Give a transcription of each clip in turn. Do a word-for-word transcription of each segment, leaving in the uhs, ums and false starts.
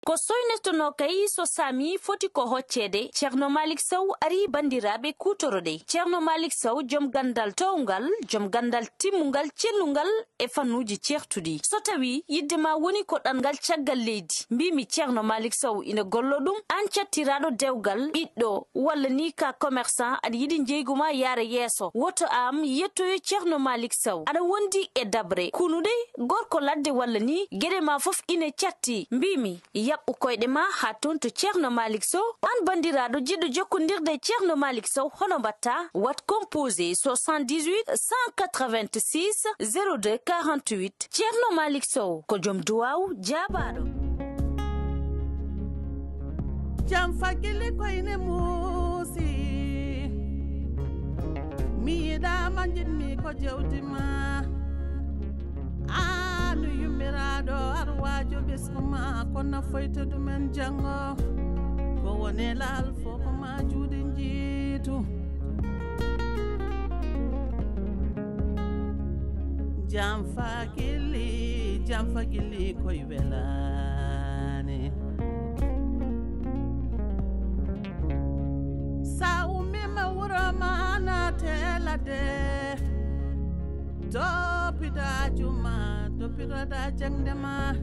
Ko soynetonoo kay so saami foti ko hocceede, Ceerno Maalik Sow arii banndiraaɓe kuutoroɗe. Ceerno Maalik Sow, jom ganndal toowngal, jom ganndal timmungal, cellungal e fannuuji ceertuɗi. So tawii yiɗde ma woni ko ɗanngal caggal leydi, mbiimi Ceerno Maalik Sow ina gollo ɗum, aan cattiraaɗo dewgal, ɓiɗɗo, walla ni ka commerçant aɗa yiɗi njeygu ma yaara yeeso, woto aan yettoyo Ceerno Maalik Sow. Aɗa wondi e daɓre, kunuɗe, gorko ladde walla ni geɗe ma fof ine catti. Mbiimi, yaɓɓu koyɗe ma haa toon to Ceerno Maalik Sow. Aan banndiraaɗo jiɗɗo jokkondirde e Ceerno Maalik Sow, hono mbaɗtaa? Waɗ composé soixante-dix-huit cent quatre-vingt-six zéro deux quarante-huit. Ceerno Maalik Sow ko jom duwaaw jaabaaɗo. Jam fagili koyne muusi. Mi yiɗaama, njiɗmi ko jewdi ma. Aanu yummiraaɗo, arwaajo ɓesngu ma, ko nafoyta ɗumen janngo. Ko woni laal fof ko ma juuɗe njiitu. Jam fagili, jam fagili koy welaani. Sa ummiima wuro ma naate ladde. Toppito haaju ma, toppitoɗa jaŋde ma.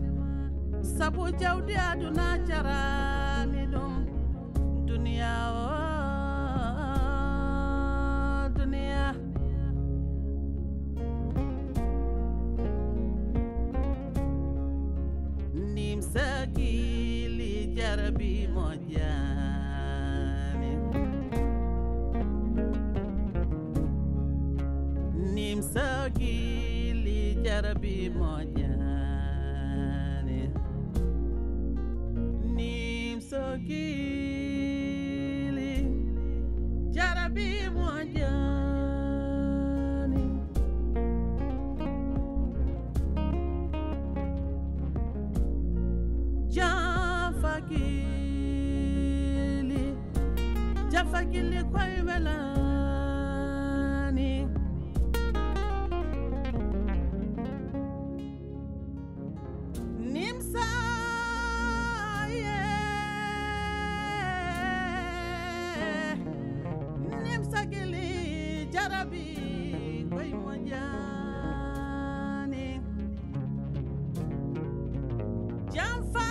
Sabu jawdi aduna jaraani ɗum. Duniya o, duniya. Nimsa gili jarabi moƴƴaani. Nimsa gili jarabi moƴƴaani. Nimsa gili jarabi moƴƴaani. Jafagili, jafagili koy welaani. Nimsa, yeah. Nimsa gili jarabi koy moƴƴaani. Jam fa,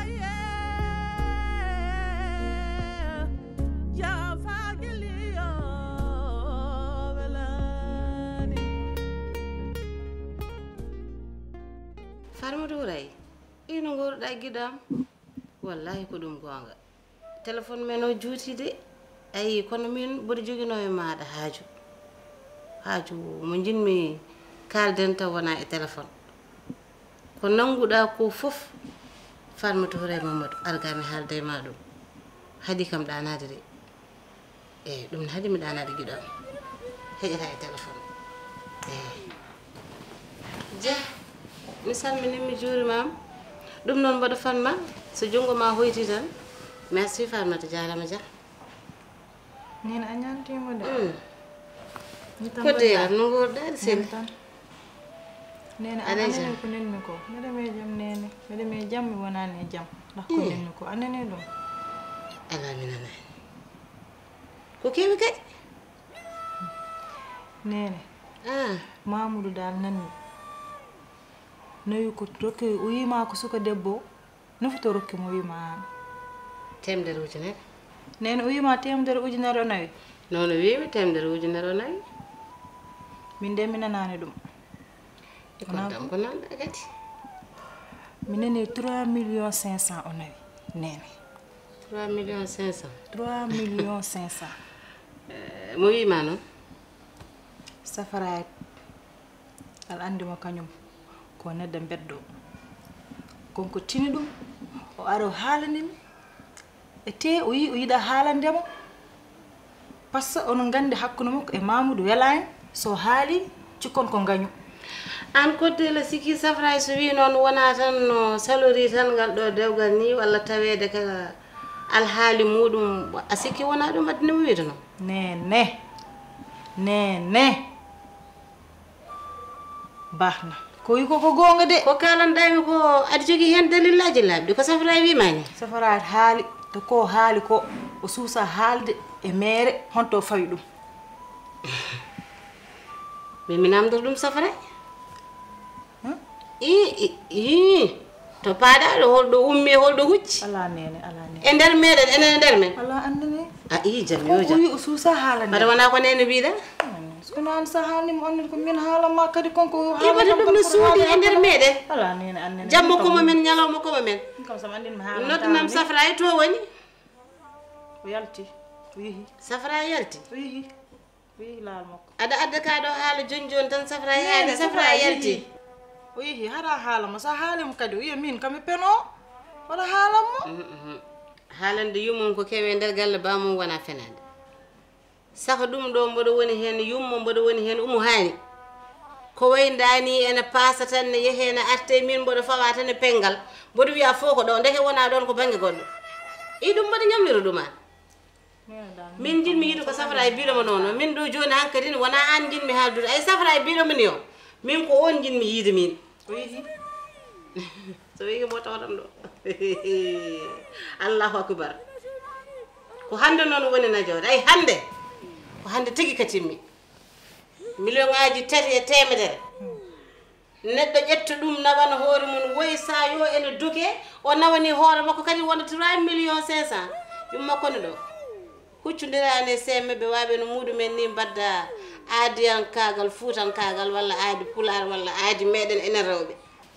yeah. Jam fa gili yo welaani. Farmata Houraye, ino ngooruɗaa giɗo am? Wallaahi ko ɗum goonga. Téléphone men o juuti de. Ayi, kono min mboɗo joginoo e maaɗa haaju. Haaju mo njiɗmi kaalden taw wonaa e téléphone. Ko nannguɗaa ko fof, Farmata Houraye Mamadou, arga mi haalda e ma ɗum. Haɗi kam ɗaanaade de. Eey, ɗum ne haɗi mi ɗaanaade giɗo am. Heƴata e téléphone. Eey. Jah, mi salminiima, mi juuriima ma. Ɗum noon mboɗo fanma, so junngo ma hoyti tan. Merci Farmata, jaaraama Jah. Neene a ñaantiima de. Mm. Ni tan ko mbaɗɗaa? Deeram no nguurɗaa de sel. Neene tan. Neene, a nanii ko nenmi ko? Mbeɗa mi e jam, Neene. Mbeɗa mi e jam, mi wonaani e jam. Ndax ko nenmi ko, a nanii ɗum? Alaa, mi nanaani. Ko kewi kay? Neene. Ah. Mamoudou daal nanmi. Nawi ko rokki, o wiima ko suka debbo. No foti o rokki mo, wiima aan? Teemedere ujunere. Neene, o wiima teemedere ujunere o nawi? Noon o wiimi, teemedere ujunere o nawi. Min de mi nanaani ɗum. E kon wonaa dam ko? Ko nanɗa kadi? Mi nani trois millions cinq cents o nawi, Neene. Trois millions cinq cents? Trois millions cinq cents. Eh, mo wiima noon? Safaraay. Aɗa anndi mo kañum ko neɗɗo mbeddo. Kon ko tini ɗum, o ari o haalani mi. E te o yi o yiɗa haalande mo. Parce que onon nganndi hakkunde makko e Mamoudou welaani, so haali cikkon ko ngañu. Aan Koddeela sikki safraay so wii noon wonaa tan no salori tan ngal ɗo dewgal ni walla taweede ka alhaali muɗum a sikki wonaa ɗum addi mo wiide noon. Neene. Neene. Baax na. Ko wi ko ko goonga de. Ko kaalanɗaami ko, aɗa jogii heen dalillaaji laaɓɗi, ko Safra wiimaani? Safra haali, to ko haali ko, o suusa haalde e meere, honto fawi ɗum? Min mi namndor ɗum Safra. Hmm? I, i, i, to paaɗaa ɗo, holɗo ummi, holɗo hucci? Alaa neene, alaa neene. E nder meeɗen, enen e nder men? Alaa anndani. A ii, jam yo jam. Wi o suusa haalande. Mbaɗa wonaa ko neene mbiɗa? Kono an sa haalni mo anndi ko min haala ma kadi konko. I mbaɗa ɗum no suuɗi e nder meeɗen. Alaa neene anndani. Jamma ko mo men, ñalawma ko mo men. Kam sama anndin mi haala. Noddanam Safra e to woni? O yalti, o yehi. Safra yalti? O yehi. O yehi laal makko. Aɗa adda ka ɗo haala joni joni tan, Safra yaani, Safra yalti. O yehi, hara haala mo, sa haali mo kadi, o wiya min kam mi peno, wala haala mo. Mm, mm. Haalande yummum ko kewe nder galle bamum wona fenande. Saka ɗum ɗo mboɗo woni heen yummo, mboɗo woni heen umu haani. Ko wayndaani ene paasa tan, ne yehee, ne artee, min mboɗo fawa tan e penngal. Mboɗo wiya fof ko ɗo, ndeke wona ɗoon ko bannge goɗɗo. I ɗum mboɗo ñamlira ɗum aan. Min njiɗmi yiide ko Safra e biɗo mo noon. Min ɗo jooni hankadi wona aan njiɗmi haaldude. Ay Safra e biɗo mo ni o. Min ko oon njiɗmi yiide min. O yehi. So yehi mo tawatan ɗo. Allahu akbar. Ko hannde noon woni najoode. Ay hannde. Ko hannde tigi ka timmi. Miliyoŋaaji tati e teemedere. Neɗɗo ƴetta ɗum nawana hoore mum, woy sa yo ene doke, o nawani hoore makko kadi wona trois millions cinq cents. Ɗum makko ne ɗo. Huccondiraani e seemɓe waawɓe no muɗumen ni mbadda aadiyankaagal, fuutankaagal, walla aadi pulaar, walla aadi meɗen enen rewɓe.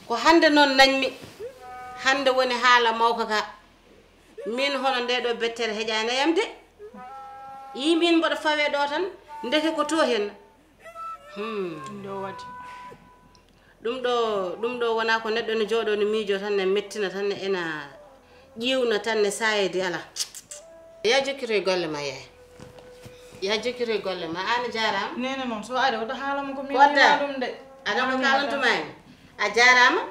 Ko hannde noon nañmi, hannde woni haala mawka ka. Min hono nde ɗo bettere heƴaani e am de. Yii min mboɗo fawee ɗo tan, ndeke ko to hen. Hmm. Ɗum ɗo waɗi. Ɗum ɗo, ɗum ɗo wona ko neɗɗo ne jooɗo ne miijo tan, ne mettina tan, ne ena ƴiwna tan, ne saayidi ala. Ya jokkitoy golle ma yaay. Ya jokkitoy golle ma. Aan a jaaraama. Neene noon, so ari, wota haala mo ko min Wadda. Wiima ɗum de. Aɗa ko kaalantuma en. A jaaraama.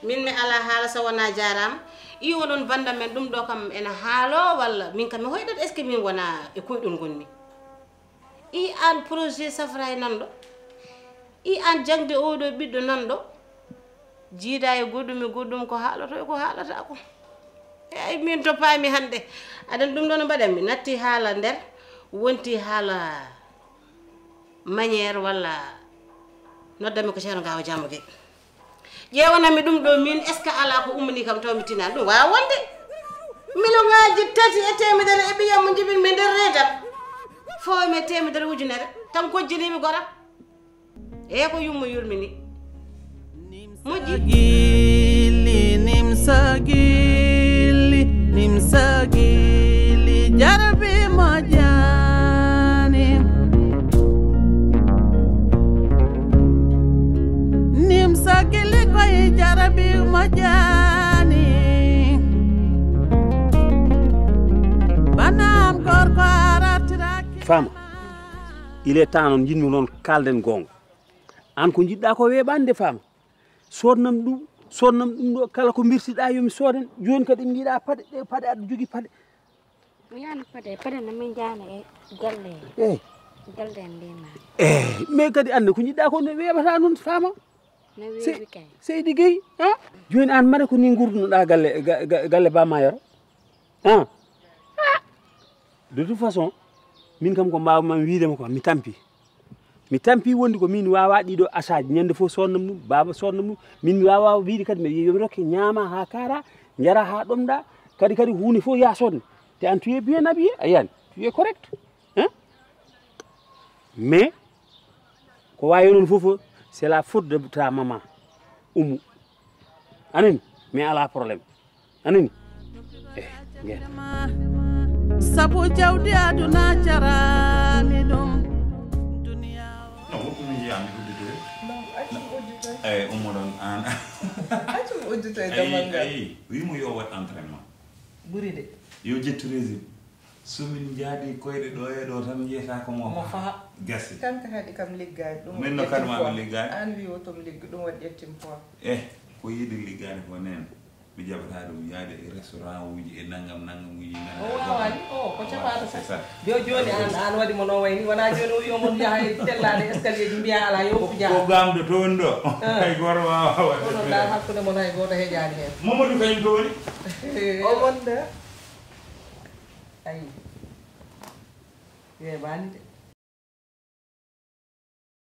Min mi ala haala so wona jaaraama. I onon banda men ɗum ɗo kam ena haalo walla min kam mi hoyɗat, est-ce que min wona e koyɗol ngonmi? I aan projet Safra e nan ɗo. I aan jaŋde oɗo ɓiɗɗo nan ɗo. Jiida e goɗɗum e goɗɗum ko haaloto e ko haalata ko. Eyi min to paami hannde. Aɗan ɗum ɗo no mbaɗanmi. Natti haala nder, wonti haala manière walla noddanmi ko Ceerno Gaawo Jaamo Gey. Ƴeewanammi ɗum ɗo min, est-ce que alaa ko ummanii kam taw mi tinaani? Ɗum waawa wonde. Miliyoŋaaji tati e teemedere e ɓiyam mo njibinmi nder reedam. Fooymi e teemedere ujunere. Tan gojjiniimi goram. Eey ko yummo yurmini. Moƴƴi. Gilli, nimsa gilli, nimsa gilli, jarbi mo jaani. Nimsa gilli koye jarabi mo jaani. Bana am gorko a artiraki. Faama, il est temps noon, njiɗmi noon kaalden goonga. Aan ko njiɗɗaa ko weeɓaani de Faama. Soodnam ɗum, soodnam ɗum ɗo, kala ko mbirtiɗaa yo mi soodan. Jooni kadi mbiɗa paɗe, ɗe paɗe aɗa jogii paɗe. Mi yaani paɗe, paɗe no min njaana e galle. Eh. Galle en mbima. Eh, mais kadi annde ko njiɗɗaa ko ne weeɓata noon Faama. No Se-, weeɓi kay. Seydi Gueye, ha? Jooni aan mare ko ni ngurdunoɗaa galle, ga-, ga-, galle Ba Mayoro? Ha? De toute façon, min kam ko mbaawmi wiide ma ko, mi tampi. Mi tampi wondi ko min waawa ɗiɗo asaaji, ñande fof soodnam ɗum, baaba soodnam ɗum, min mi waawa wiide kadi mi wiya yo mi rokke ñaama haa kaara, njara haa ɗomɗa, kadi, kadi huunde fof yaa soodne. Te an tu es bien habillé, a yiyan, tu es correct. Hein? Mais, ko wawi noon fof, c'est la faute de ta maman, Oumou. Anani, mais ala problème. Anani? Eh, ngen. Sabu jawdi aduna jarani ɗum. Duniya o. Non, hokku min jeyaa mi udditoy. Non, accu mi udditoy. Eh, ummo ɗon an. Accu mi udditoy. Ayi, damal ngal. Ayi, wimo yo waɗ entraînement. Ɓuri de. Yo ƴettu régime. So min njaadi koyɗe ɗo e ɗo tan njeyata ko mo mo faha. Gasi. Kanka haɗi kam liggaade. Ɗum min no waɗi ƴettim kanma poids. Liggaade. An wi o tom liggi, ɗum waɗi ƴettim poids. Eh, ko yiɗi liggaade ko neen. Mi jaɓataa ɗum yaade e restaurant uji e nangam nangam uji. O waawani o ko capaata. C'est ça. Jo jooni an an waɗi mo no wayni wona jooni o wiyo mon yaha e tellaade escalier ji mbiya ala yo ko jaa. Ko gamdo toon ɗo. Hay goto wawa waɗde. Onon ɗa hakkude mon hay goto heƴaani heen. Mamadou kañum to woni? O wonde. Ayi. Yeebaani de.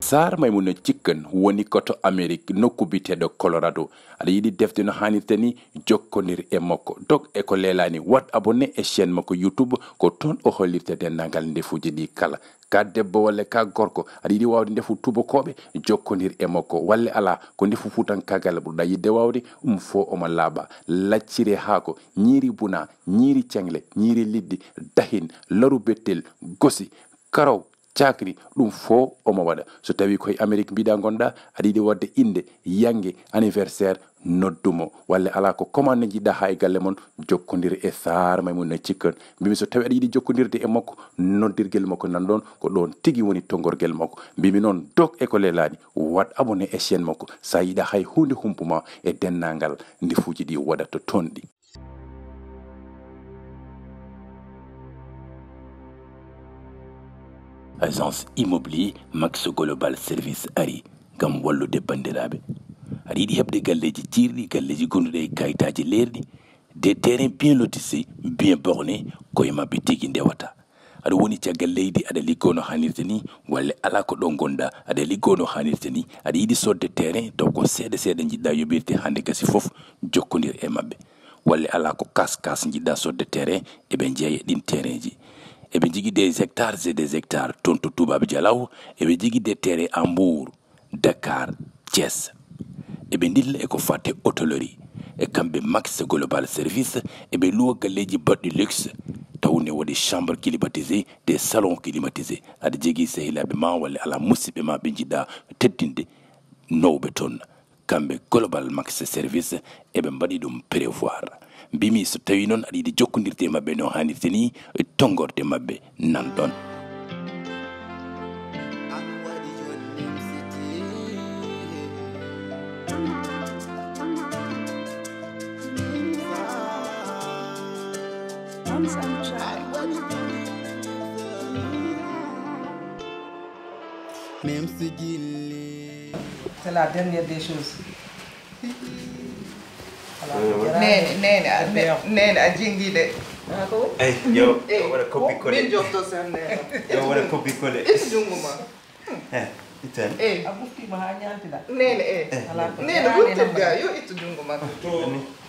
Sar Maimouna Chicken woni ko to Amerik, nokku biyeteeɗo Colorado. Aɗa yiɗi defde no haanirta ni? Jokkondir e makko. Dog e ko leelaani, waɗ abonné e chaîne makko YouTube, ko toon o hollirta denndaangal ndefuuji ɗi kala. Ka debbo walla ka gorko, aɗa yiɗi waawde ndefu tuubakooɓe? Jokkondir e makko. Walla alaa, ko ndefu fuutankaagal ɓurɗa yiɗde waawde? Ɗum fof omo laaɓa. Lacciri e haako, ñiiri buna, ñiiri ceŋle, ñiiri liɗɗi, dahin, laru bettel, gosi, karaw, cakri, ɗum fof omo waɗa. So tawii ko e Amerik mbiɗa ngonɗa, aɗa yiɗi waɗde innde, yannge, anniversaire, noddu mo. Walla alaa ko commande njiɗɗa haa e galle mon, jokkondir e Sar Maimouna Chicken. Mbimi so tawii aɗa yiɗi jokkondirde e makko, noddirgel makko nan ɗoon, ko ɗoon tigi woni tonngorgel makko. Mbimi noon, dog e ko leelaani, waɗ abonné e chaîne makko. So a yiɗa hay huunde humpu ma e denndaangal ndefuuji ɗi waɗata toon ɗi. Agence immobilier Max Global Service ari ngam wallude banndiraaɓe. Aɗa yiɗi heɓde galleeji ciirɗi, galleeji gonduɗi e kayitaaji leerɗi, des terrains bien lotissés, bien bornés, ko e maɓɓe tigi ndewata. Aɗa woni caggal leydi, aɗa liggoo no haanirta ni, walla alaa ko ɗo ngonɗa, aɗa liggoo no haanirta ni, aɗa yiɗi soodde terrain, taw ko seeɗa seeɗa njiɗɗa yoɓirde, hannde gasi fof, jokkondir e maɓɓe. Walla alaa ko kas kas njiɗɗa soodde terrain, eɓe njeeya ɗin terrainji. Eɓe njogii des hectares et des hectares toon to Toubab Dialaw, eɓe njogii des terrains à Mbour, Dakar, Thiès. Eɓe ndilla e ko faati e hôtellerie. E kamɓe Max Global Service, eɓe luwa galleeji baɗɗi luxe, taw ne waɗi chambre climatisée, des salons climatisés. Aɗa jogii sehilaaɓe ma walla alaa musiɓɓe ma ɓe njiɗɗa teddinde, nawɓe toon. Kamɓe Global Max Service, eɓe mbaɗi ɗum prévoir. Mbimi so tawii noon aɗa yiɗi jokkondirde e maɓɓe no haanirta ni, tonngorde maɓɓe nan ɗoon. Même si Gilly. C'est la dernière des choses. Neene, neene, a, ne, neene, a jenngi de. Ey, yo, yo waɗa copier coller. Min jofto sen neene. Yo waɗa copier coller. Ittu junngo ma. Eh, ittani. Eh, A ɓuftiima haa ñaantiɗaa. Neene, eh. Alaa ko Neene, ƴaani wurtin lamɗam. Ga, yo ittu junngo ma. To,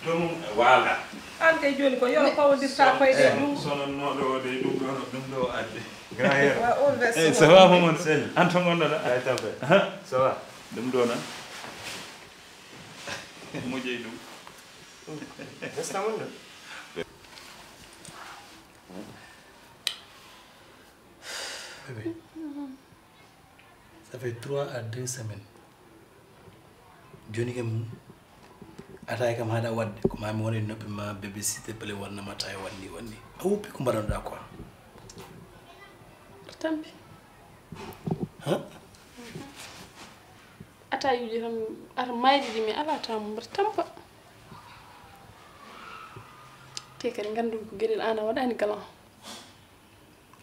to mum waala. Aan kay jooni ko yoro pawodirta koyɗe e junngo. Sononnooɗo o de ɗum ɗo, ɗum ɗo adde. Grand hier. Wa, on veste Eh, mo. Ça va, Momon? Sel. An to ngonɗoɗa? Ay, tampere. Aha. Ça va? Ɗum ɗo na. Moƴƴi ɗum. Veste mon ɗo. Bébé, ça fait trois à deux semaines. Jooni kam, ataaya kam haɗa waɗde, ko maa mi wona e noppi ma, bébé, s'il te plaît, wannam ataaya, wanni, wanni. A woppi ko mbaɗanoɗa quoi. Tampi. Huh? Ataayuuji tan, ata mayɗi ɗi mi alaa tan mbaɗa tampa. Te kadi nganndu ko geɗel aan a waɗaani galan.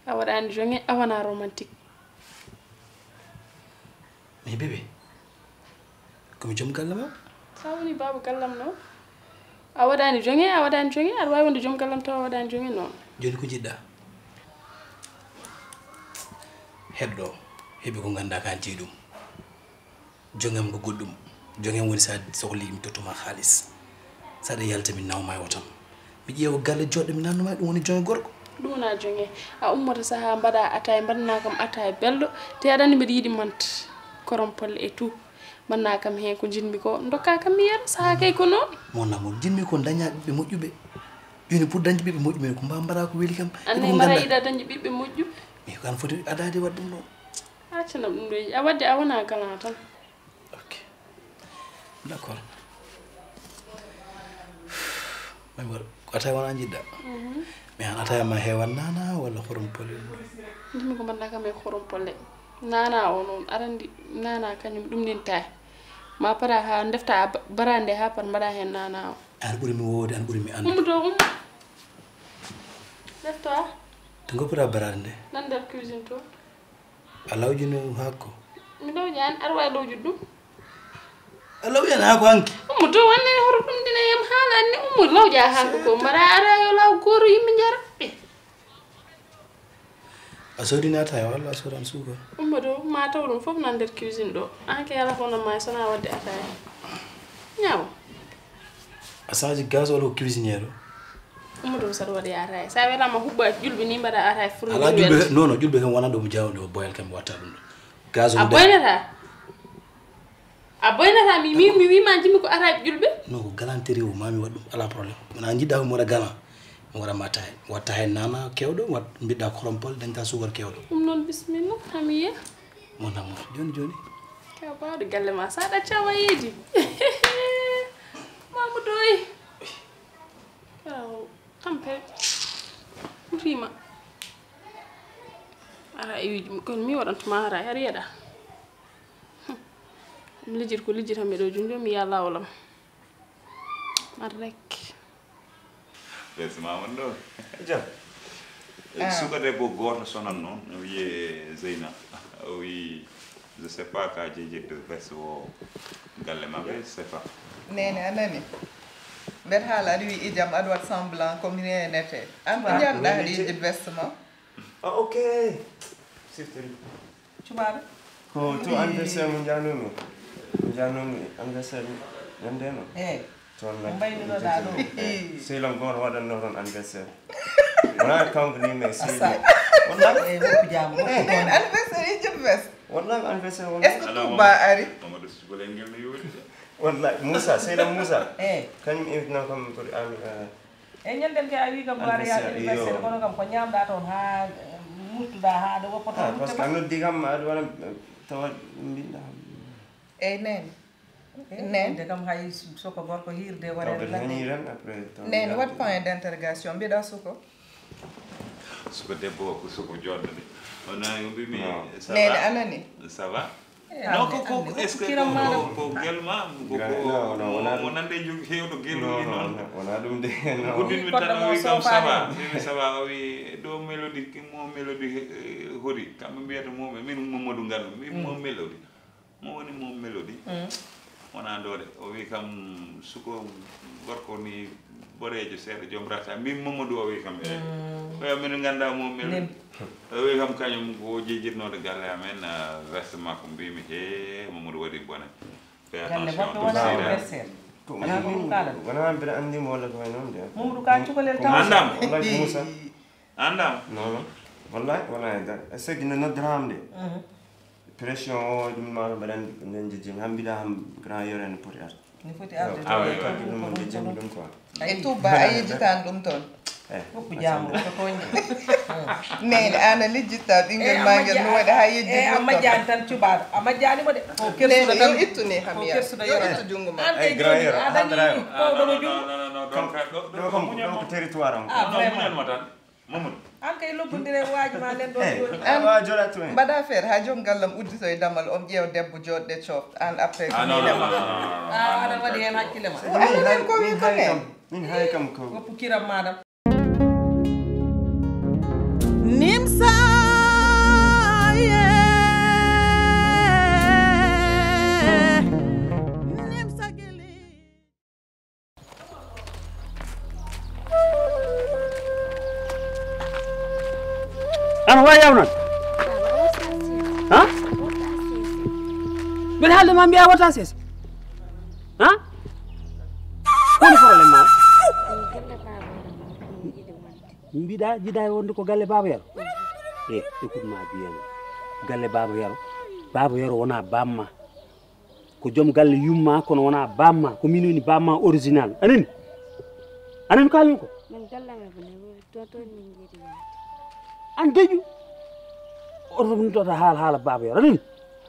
A waɗaani jonge, a wonaa romantique. Mais bébé, ko mi joom galle ma. Sa woni baaba gallam noon. A waɗaani jonge, a waɗaani jonge, aɗa waawi wonde joom gallam tawa a waɗaani jonge noon. Jooni ko njiɗɗa? Heddo, heɓi ko ngannduɗaa kan jeyi ɗum. Jongam ko goɗɗum. Jongam woni sa sohli mi tottuma haalis. Sa ɗe yalta mi nawma e otam. Mi ƴeewa galle joɗɗo mi nannuma ɗum woni jonge gorko. Ɗum wona jonge. A ummata saha mbaɗa atay, mbaɗana kam atay belɗo. Te aɗa anndi mbeɗa yiɗi mant. Korom polle et tout. Mbaɗana kam heen ko njiɗmi ko. Ndokka kam mi yara saha kay ko noon. Mon amour, njiɗmi ko daña ɓiɓɓe moƴƴuɓe. Jooni pour dañde ɓiɓɓe moƴƴuɓe ko mba mbaɗa ko weli kam. Anne mbaɗa yiɗa dañde ɓiɓɓe moƴƴuɓe. Mais ko an foti adaade waɗde ɗum ɗo. Accanam ɗum ɗo. A waɗde a wona galan tan. Ok. D'accord. May war ko ataya wona njiɗɗa. Mais an ataya ma hewan nana walla horom pole ɗum ɗo. Ndimi ko mbaɗa kam e horom polle. Nana o noon aɗa anndi nana kañum ɗum ninta. Ma para ha ndefta barande ha par mbaɗa heen nana o. An ɓuri mi woowde, an ɓuri mi annde. Ummo to, ummo. Lefto a. To ngoppata baraade nde? Nan nder cuisine to. A lawjino haako? Mi lawjaani, aɗa waawi lawjude ɗum. A lawjaani haako hanki? Ummo to, wanne hoto ɗum dina yam haala anne. Ummo lawja haako ko mbaɗa ara yo law gooro yimɓe njara. Eh. A soodini ataaya walla a soodan suukar? Ummo to, ma taw ɗum fof nan nder cuisine ɗo. An ke ala ko nan ma sona wadde ataaya. Ñaawo. A sanji gaz walla ko cuisinière o? Ummo to saɗa waɗi ataaya. Sa welama huɓɓa julɓe ni mbaɗa ataaya fur. Ala julɓe, non, non, julɓe kam wona ɗum jawdi o boyal kam watta ɗum ɗo. Gaz a boynata. A boynata mi mi mi wima jimmi ko araaɓe julɓe. Non, ko galanterie o mami waɗ ɗum ala problème. Wona jiɗɗa ko mi waɗa galan. Mi waɗa ma tahen. Watta hen nana kewɗo, wat mbiɗɗa korompol, dañta suukar kewɗo. Ɗum noon bisimilla, hamiya. Mon amour, joni joni. Ka bawɗo galle ma sa ɗaccama yiidi. Mamoudou oy. Kaw tampe. Rima. Ara e wiji kono mi waɗantuma ara har yeɗa. Lijir ko lijir hamɓe ɗo junjo mi ya lawolam. Ar rek. Bes ma won ɗo. Jam. Suka debbo goto sonan noon, o wiye Zeyna. O wi je sais pas ka jejirde bes o galle maɓɓe, je sais pas. Nene a nani? Mbeɗa haala aɗa wi ijam aɗa waɗ semblant comme rien n'était. An ko njanɗa aɗa yejjit veste ma? Ah, ok. Siftori. Cuɓaaɗo. Ko to anniversaire mo njannomi. Mo njannomi anniversaire ñande no. Eyi. Toon nag mbaynunoɗa ɗo. Sehlam goto waɗanno toon anniversaire. Wona kanko ni mais sehlam. Wona e hokku jam hokku toon anniversaire e jeune veste. Wona anniversaire wona. Est-ce que Touba ari? Mamadou Souleymane ngel no yowdi. Wona Moussa, sehlam Moussa. Eyi. Kañum invitno kam pour ami. E ñanden ke a wi kam ko ara yaade anniversaire kono kam ko ñamɗa toon ha muttuɗa ha ɗo woppoto. Ah, parce que a noddi kam aɗa waɗa tawa mbinɗa. Eyyi nene. Nene de kam hay soko gorko hirde waɗa nene. Waɗ point d'interrogation mbiɗa suko. Suko debbo ko suko joɗɗo de. Wona yo mbimi. Nene anani. Ça va? Non, ko ko est-ce que ko gel ma ko ko mo nande jogi hewɗo gel ni non? Wona ɗum de. Guddinmi tan o wi kam ça va, mi ça va, o wi ɗo mélodie mo mélodie hori kamɓe mbiyata mo min Mamadou Ngallo mi mo mélodie. Mo woni mo mélodie. Wona ɗo de o wi kam suko gorko ni boɗeejo seeɗa joom rata min Mamadou o wi kam e oya min ganda mo mélodie. O wi kam kañum ko jejjitnode galle amen. Veste makko mbimi he Mamadou waɗi bone. Fais attention to sira. Wona mbiɗa andi mo walla ko way noon de. Mamadou ka cukalel taw andam. Wallahi Moussa. Andam. Non non. Wallahi wona e dal e segi no noddaram de. Pression o ɗum ma mbaɗan nden jejjimi ham mbiɗa ham grand yore no poti ar. No foti arde. Awa e ɗum mo jejjimi ɗum quoi. E Touba a yejjitan ɗum toon. Hokku jaamu ko toñde. Nene an a lijjitta ɓinngel ma ngel no waɗi ha yejjiti a majjani tan cuɓaɗo a majjani mo de. Ko kersuɗo tan ittuni ham ya kersuɗo yo ittu junngo ma. An kay joni a dañi kowɗo mo junngo. Ɗo kam ɗo ko territoire am. Ah vraiment. Mamadou. An kay lobbondire waaji ma len ɗo joni. An mbaɗa affaire ha joom gallam uddito e damal om ƴeew debbo joɗɗe coft an après ko ni dema. Aɗa waɗi hen hakkille ma. Aɗa nen ko wi ko ne. Min hay kam ko. Woppu kiram madam. Nimsa ye. Nimsa geli. Ano wa yawnan? Ha? Mbeɗa haalde ma mbiya wota ses. Ha? Koni problème ma? Mbiɗa jiɗa wonde ko galle baba yaro. E écoute ma biyam. Galle baba yaro. Baba yaro wona bamma. Ko joom galle yumma kono wona bamma ko min woni bamma original anani. Anani ko halmi ko. Min galle men ko ne to to min jiri. An deju. Oto min tota haala haala baba yaro anani.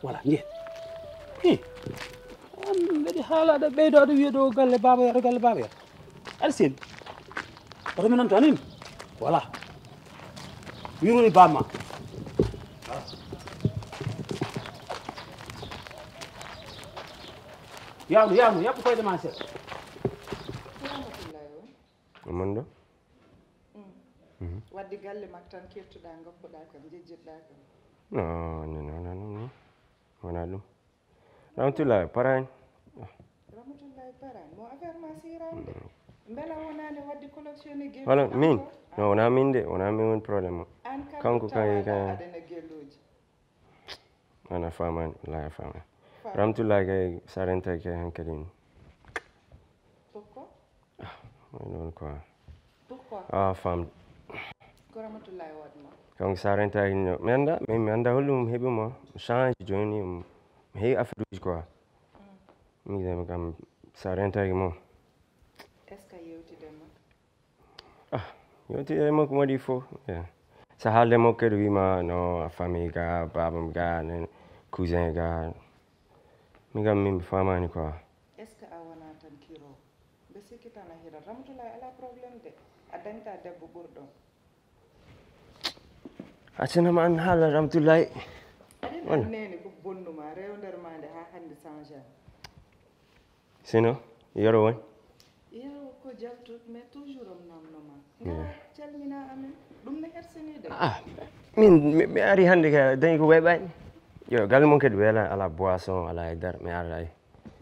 Wala nje. Hi. An mbeɗi haala aɗa ɓeydo aɗa wiya ɗo galle baba yaro galle baba yaro. Aɗa seli. Oto min nanta anani. Wala. Min woni bamma. Yawno yawno yaɓɓu koyɗe ma seeɗa. Mon ɗo? Wadde galle mak tan kirtuɗaa, ngoppuɗaa kam, njejjitɗaa kam. Non, non, non, non, non. Wonaa ɗum. Ramatullahi, paraani. Ramatullahi, paraani. Mo affaire ma siiraani de. Mbela wonaani wadde collectionné gel wala min? Non, wonaa min de, wonaa min woni problème o. An kam kanko kan aɗa, kan aɗa na gelluuji. Ana faamaani, wallahi a faamaani. Ramatullahi kay, sa rentay kay hankali ni. Pourquoi? Ah, mooy loolu quoi. Pourquoi? Ah, femme. Ko Ramatullahi waɗi ma? Kanko sa rentay no, mi annda, mi, mi annda holɗum heɓi mo. Change jooni, mi heɓi affaire uji quoi. Min kam sa rentay mo. Est-ce que yewtide ma? Ah, yewtide e makko waɗi fof. Yeah. So haalde makko kadi wima no famille ga, babam ga, nen cousin ga. Min kam min mi faamaani quoi. Est-ce que a wona tan kiro? Mbe sikki tan a hirat. Ramatoulaye ala problème de. A dañta debbo ɓurɗo. Accanama an haala Ramatoulaye. Aɗen annene ko bonnuma, rewnder ma nde ha hannde changea. Sino, yoro woni? Yoro ko jaltut, mais toujours on namnoma. Ngara calmina amen. Ɗum ne hersini de. Ah, min mi, mi ari hannde ka dañi ko weeɓani. Yo, galle mon kadi weela, ala boisson, ala e dar, mi ara ay.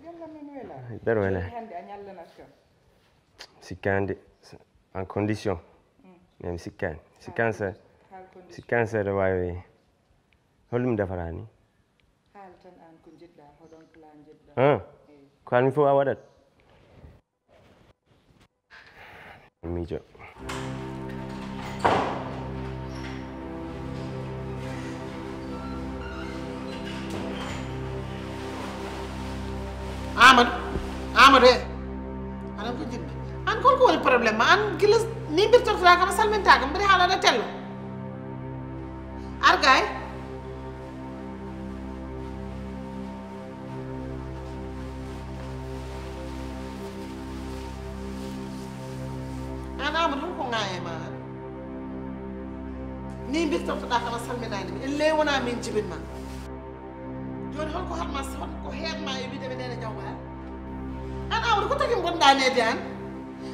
Galle men weela. Dar weela. Jooni hannde a ñallanat kam. Sikkande, en condition. Mm. Mais mi sikkani. Sikkani se, sikkani seeɗa wawi. Holɗum defarani? Haal tan aan ko njiɗɗaa, hoɗon plat njiɗɗaa? Hein? Eey. Ko haalmi fof a waɗat? Miijo. Amadou, Amadou e. Aɗa ko jiɗmi. An kon ko woni problème ma? An gila ni mbirtortoɗaa kam, a salmintaaka, mbiɗa haala aɗa tello. Argay. An Amadou, hol ko ŋaaye ma an? Ni mbirtortoɗaa kam a salminaani mi. Elley wonaa min jibin ma. Jooni hol ko hatma, hol ko heedma e wiide mi nene jawwal? An Amadou, ko tagi mbonɗaa neede an?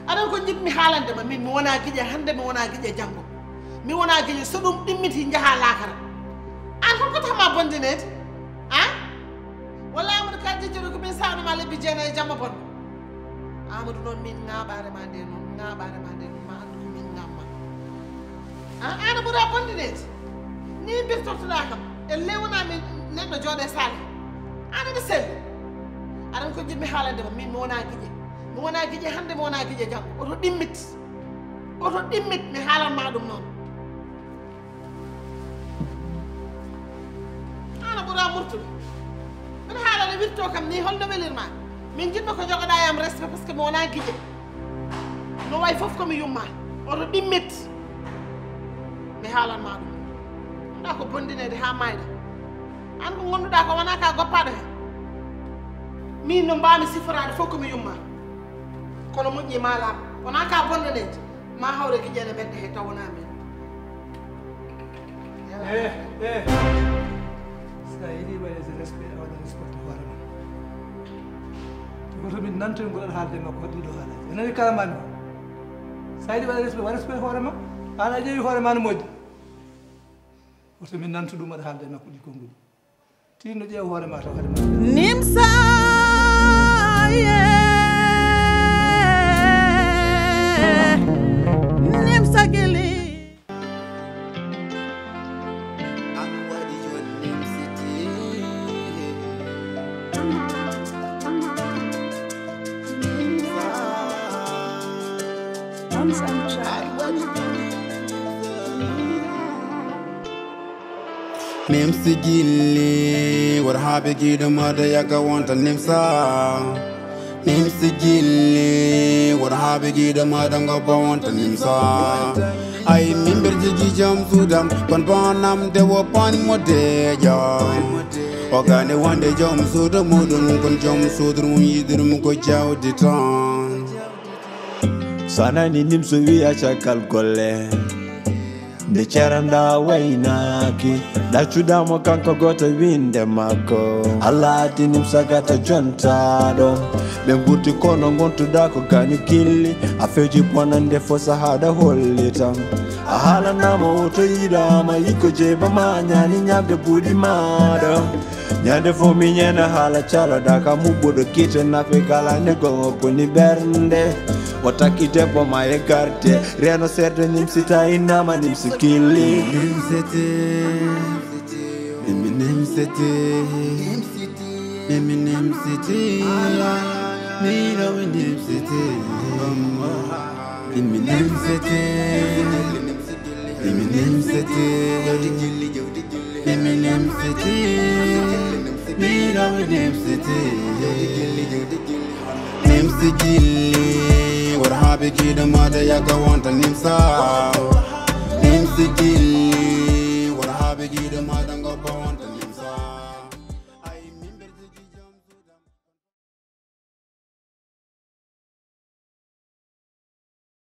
Aɗan ko njiɗmi haalande ma, min mi wona giƴe hannde, mi wona giƴe janngo. Mi wona giƴe, so ɗum ɗimmiti, njaha laakara. An, hol ko tama bonde neede? A? Walla Amadou Ka jejjero ko min sawnoma lebbi jeenayi e jamma bonɗo. Amadou noon, min ŋaaɓaare ma nde noon, ŋaaɓaare ma nde noon, ma anndu ko min ŋaamma. A, an a ɓura bonde neede. Ni mbirtortoɗaa kam. Elley wona min neɗɗo jooɗe saale. An aɗa selli. Aɗan ko jiɗmi haalande ma, min mi wona giƴe. Mi wona giƴe hannde, mi wona giƴe janngo. Oto ɗimmit. Oto ɗimmit, mi haalan ma ɗum noon. An a ɓura murtude. Mbiɗa haalana wirto kam ni, holno welirma? Min jiɗmi ko jogoɗa yam respect, parce que mi wona giƴe. No way fof ko mi yumma. Oto ɗimmit. Mi haalan ma ɗum. Ɗa ko bondineede ha mayɗa. An ko gonduɗa ko wona ka goppaɗo hen. Min no mbami sifforaade fof ko mi yumma. Kono moƴƴi ma laaɓ. Wona ka bondaneede. Ma hawre giƴe ene ɓedda he taw wona min. Eh, eh. Sa yiɗi waɗe respect, a waɗa respecte hoore ma. Goto min nantoy nguɗal haalde makko waɗi ɗo haalaji. A nani kala mami. Sa yiɗi waɗa respect, waɗa respect hoore ma. An a ƴeewi hoore ma no moƴƴi. Goto min nanto ɗum waɗa haalde makko ɗi konnguɗi. Tinno ƴeew hoore ma taw hade ma. Nimsa, yeah. Nimsa gili. An waɗi joni nimsiti. Nimsa. An waɗi joni nimsiti. Nimsi gilli, wor haa ɓe giɗo maɗa yaga wonta nimsa. Nimsi gilli, wor haa ɓe giɗo maɗa ngoppa wonta nimsa. Ay, min mbeɗa jogii jom suudam, kon bonam de wo pan mo deeƴa. O gane wonde jom suudu muɗum, kon jom suudu mum yiɗirum ko jawdi tan. So a nani nimso wiya caggal golle. Nde ceranda waynaaki, ɗaccuɗamo kanko goto winde makko. Allah addi nimsa gata jontaɗo. Ɓe gurti kono gontuɗa ko gañu gilli. A feji bonande fo sahaɗa hollitam. A haalanama o to yiɗama yikko jeeba ma ñaani ñamde buuɗi maɗa. Ñande fo mi ñena haala caloɗa ka muɓɓuɗo kite nafe kala ne gongo koni ɓernde. O takki debbo ma e garde. Reno serde nimsi ta innama nimsi gilli. Nimsete, mimi nimsete, mimi nimsete, mirawe nimsete, mimi nimsete, mimi nimsete, mimi nimsete, mirawe nimsete. Nimsi gilli, wara haɓe giɗo maɗa yaka wonta nimsa. Nimsi gilli.